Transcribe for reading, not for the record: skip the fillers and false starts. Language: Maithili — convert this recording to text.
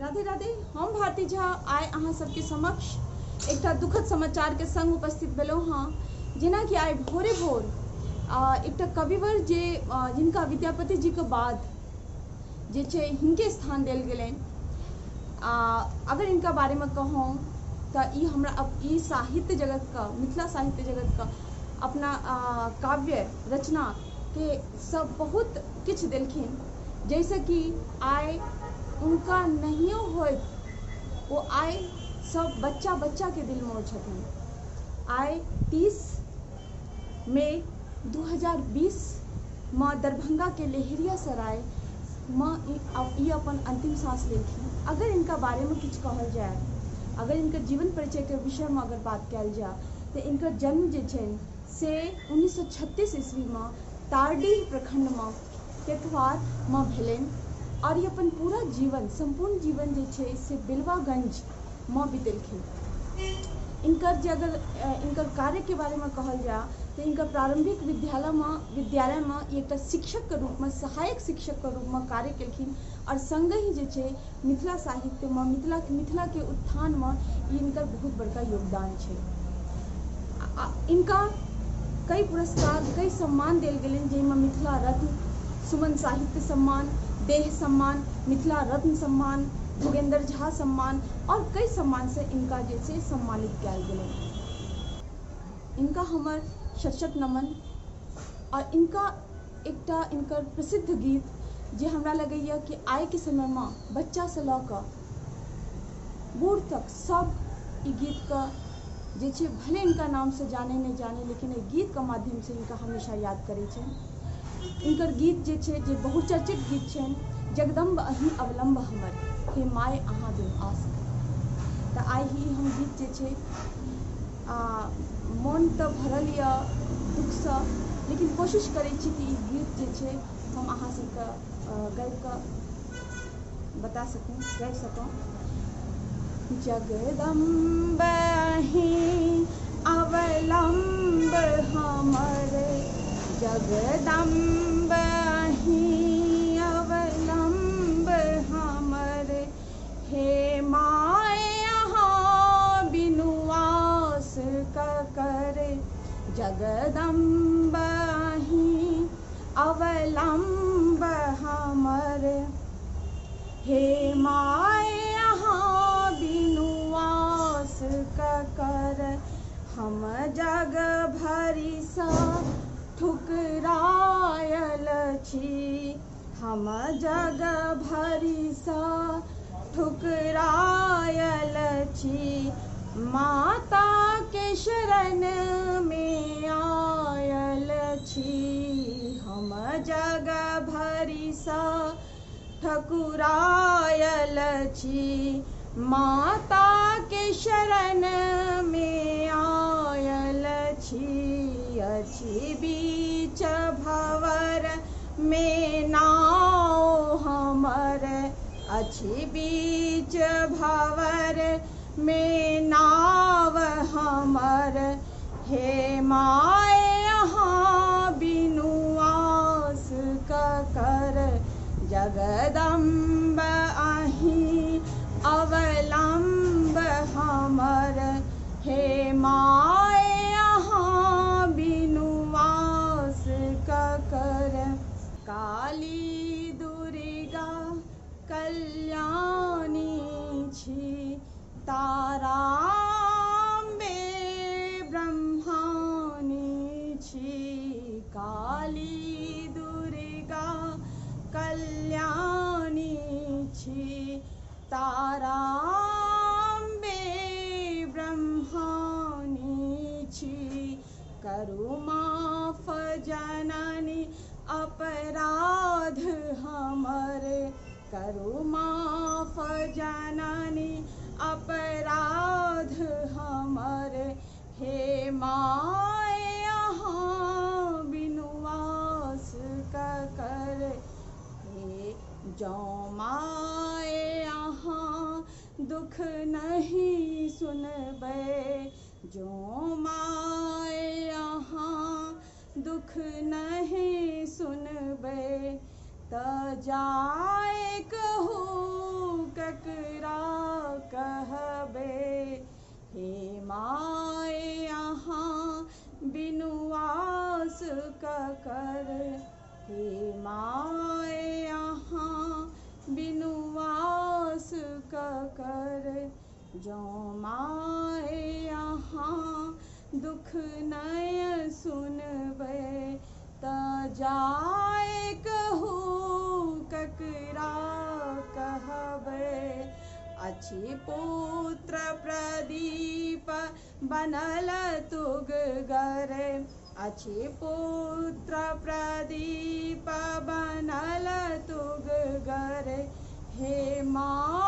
राधे राधे। हम भारती झा आइ अहाँ सबके समक्ष एकटा दुखद समाचारके संग उपस्थित भेलहुँ हँ। जेनाकि आइ भोरे भोर एकटा कविवर जे जिनका विद्यापति जीके बाद जे छै हिनके स्थान देल गेलनि, अगर इनका बारेमे कहूँ तऽ ई हमरा ई साहित्य जगतके, मिथिला साहित्य जगतके अपना काव्य रचनाके सब बहुत किछु देलखिन, जाहिसँ कि आइ उनका नहियो होइत ओ आइ सब बच्चा बच्चाके दिलमे ओ छथिन। आइ 30 मई 2020 मे दरभंगाके लहेरियासरायमे ई अपन अंतिम साँस लेलखिन। अगर इनका बारेमे किछु कहल जाय, अगर इनकर जीवन परिचयके विषयमे अगर बात कयल जाय तऽ इनकर जन्म जे छनि से 1936 ईस्वीमे तारडीह प्रखंडमे तेथवारमे भेलनि और ई अपन पूरा जीवन, सम्पूर्ण जीवन जे छै से बेलवागंजमे बितेलखिन। इनकर जे अगर इनकर कार्यके बारेमे कहल जाय तऽ इनकर प्रारंभिक विद्यालयमे ई एकटा शिक्षकके रूपमे, सहायक शिक्षकके रूपमे कार्य केलखिन और संगहि जे छै मिथिला साहित्यमे, मिथिलाके उत्थानमे ई इनकर बहुत बड़का योगदान छै। इनका कई पुरस्कार, कई सम्मान देल गेलनि, जाहिमे मिथिला रत्न, सुमन साहित्य सम्मान, देह सम्मान, मिथिला रत्न सम्मान, भोगेंद्र झा सम्मान और कई सम्मान से इनका जे छै सम्मानित कयल गेलनि। इनका हमर शत शत नमन। और इनका एकटा इनकर प्रसिद्ध गीत जे हमरा लगैया कि आइके समयमे बच्चासँ लऽ कऽ बूढ़ तक सब ई गीतके जे छै भले इनका नामसँ जाने नहि जाने, लेकिन एहि गीतके माध्यमसँ इनका हमेशा याद करै छनि। इनकर गीत जे छै, जे बहुचर्चित गीत छनि, जगदम्ब अहीं अवलम्ब हमर, हे my अहाँ बिनु आस। तऽ आइ ही हम गीत जे छै, मोन तऽ भरल यऽ दुःखसँ, लेकिन कोशिश करै छी कि ई गीत जे छै हम अहाँ सबके गाबिकऽ बता सकूँ, गाबि सकूँ। जगदम्ब अहीं अवलम्ब हमर, जगदम्ब अहीं अवलम्ब हमर, हे my अहाँ बिनु आस ककर, जगदम्ब अहीं अवलम्ब हमर, हे my अहाँ बिनु आस ककर, हम जग भरिसँ ठुकरायल छी, हम जग भरिसँ ठुकरायल छी, माता के शरण में आयल छी, हम जग भरिसँ ठकुरायल छी, माता के शरण में आयल छी, अछि बीच भंवर में नाव हमर, अछि बीच भंवर में नाव हमर, हे my अहाँ बिनु आस ककर, जगदम्ब अहीं अवलम्ब हमर, हे my अहाँ बिनु आस ककर। काली दुर्गा कल्याणी छी, ताराम्बे ब्रह्माणी छी, काली दुर्गा कल्याणी छी, ताराम्बे ब्रह्माणी छी, करू माफ जननी अपराध हमर, करू माफ जननी अपराध हमर, हे my अहाँ बिनु आस ककर, हे जौं my अहाँ दुख नहीं सुनबै, जौं my अहाँ दुख नहीं सुनबै, तऽ जाय कहू ककरा ककर। हे my अहाँ बिनु आस ककर। जँ my अहाँ दुख नहि सुनबै तऽ जाय कहू ककरा कहबै। अछि पुत्र प्रदीप बनल तुगगर। अछि पुत्र प्रदीप बनल तुगगर। हे माँ